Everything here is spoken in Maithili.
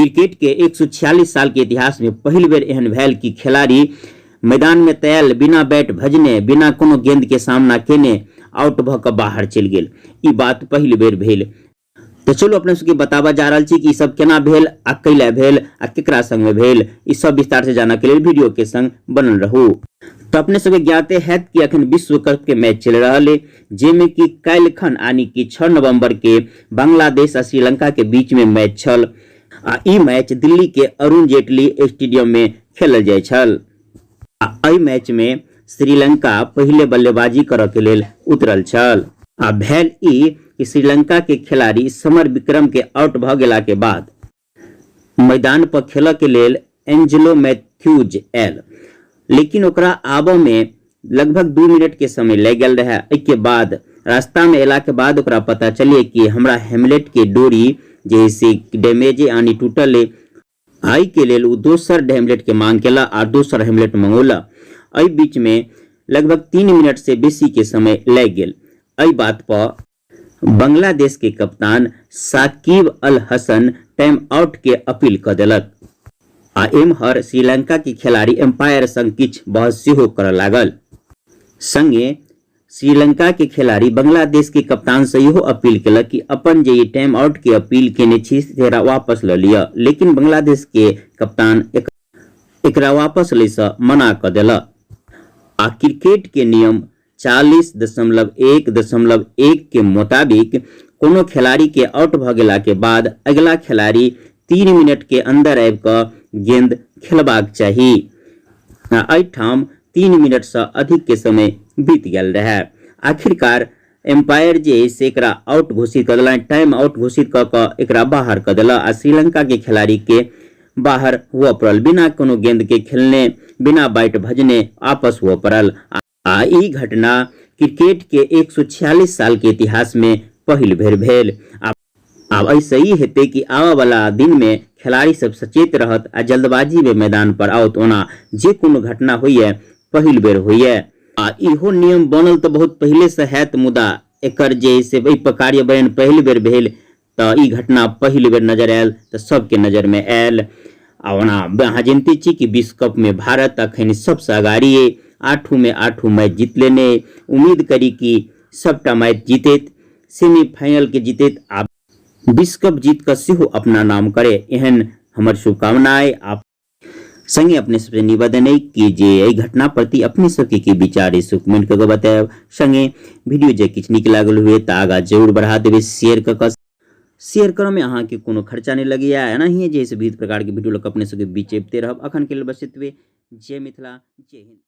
क्रिकेट के 146 साल के इतिहास में पहिल बेर एहन भेल कि खिलाड़ी मैदान में तयल बिना बैट भजने बिना कोनो गेंद के सामना केने आउट भऽ कऽ बाहर चलि गेल। ई बात पहिल बेर भेल। तऽ चलू अपने सबके बताबऽ जा रहल छी कि ई सब केना भेल आ कैला भेल आ केकरा संग में भेल। ई सब विस्तार से जानऽ के लेल वीडियो के संग बनल रहू। तऽ अपने सबके ज्ञाते हैत कि अखन विश्व कप के मैच चलि रहल अइ, जाहिमे कि काल्हि खन यानी कि 6 नवंबर के बांग्लादेश आ श्रीलंका के बीच में मैच छल आ ई मैच दिल्ली के अरुण जेटली स्टेडियम में खेलल जाइ छल आ एहि मैच में श्रीलंका पहिले बल्लेबाजी करऽ के लेल उतरल छल आ भेल ई कि श्रीलंका के खिलाड़ी समर विक्रम के आउट भऽ गेला के बाद मैदान पर खेलऽ के लेल एंजेलो मैथ्यूज आयल, लेकिन ओकरा आबऽ में लगभग 2 मिनट के समय लागि गेल रहे। एहिके बाद रास्ता में अयला के बाद ओकरा पता चलिए कि हमरा हेमलेट के डोरी जे से डैमेज यानी टूटल है। एहि के लेल ओ दोसर हेमलेट के मांग केला आ दोसर हेमलेट मंगौला। एहि बीच में लगभग 3 मिनट से बेसी के समय लागि गेल। एहि बात पर बांग्लादेश के कप्तान साकिब अल हसन टाइम आउट के अपील क देलक आ एम्हर श्रीलंका के खिलाड़ी एम्पायर संग किछु बहस सेहो करय लागल। संगे श्रीलंका के खिलाड़ी बांग्लादेश के कप्तान से इहो अपील केलक कि अपन जे ई टाइम आउट के अपील केने छी सेकरा वापस ल लिअ, लेकिन बांग्लादेश के कप्तान एकरा वापस लै सँ मना क देलक आ क्रिकेट के नियम 40.1.1 के मुताबिक कोनो खिलाड़ी के आउट भऽ गेला के बाद अगिला खिलाड़ी 3 मिनट के अंदर आबि कऽ गेंद खेलबाक चाही आ एहिठाम 3 मिनट सँ अधिक के समय बीत गेल रहए। आखिरकार एम्पायर जे अछि से एकरा आउट घोषित कऽ देलनि, टाइम आउट घोषित कऽ कऽ एकरा बाहर कऽ देलक आ श्रीलंका के खिलाड़ी के बाहर हुअ पड़ल। बिना कोनो गेंद के खेलने, बिना बैट भजने आपस हुअ पड़ल। आ ई घटना क्रिकेट के 146 साल के इतिहास में पहिल बेर भेल। आब एहिसँ ई हेतै कि आबऽ वाला दिन में खिलाड़ी सब सचेत रहत आ जल्दबाजी में मैदान पर आओत। ओना जे कोनो घटना होइए पहिल बेर होइए। आ इहो नियम बनल तऽ बहुत पहिले सँ हैत, मुदा एकर जे से एहि पर कार्यान्वयन पहिल बेर भेल तऽ ई घटना पहिल बेर नजर आयल तऽ सबके नजरमे आयल। आ ओना अहाँ जनिते छी कि विश्व कपमे भारत अखन सबसँ अगाड़ी अइ, आठूमे आठू मैच जीत लेने अइ। उम्मीद करी कि सबटा मैच जीतैत, सेमीफाइनलके जीतैत आ विश्व कप जीत कऽ सेहो अपना नाम करे, एहन हमर शुभकामना अइ। आ संगे अपने सबसे निवेदन अइ कि जे एहि घटना प्रति अपने सबके की विचार अइ से कमेंट कऽ के बतायब। संगे वीडियो जे किछु नीक लागल हुए तऽ आगाँ जरूर बढ़ा देबै शेयर कऽ कऽ। शेयर करऽ में अहाँके कोनो खर्चा नहि लगैया। एनाहिए जे है से विविध प्रकार के वीडियो लऽ कऽ अपने सबके बीच अबिते रहब। अखन के लेल बस एतबे। जय मिथिला, जय हिंद।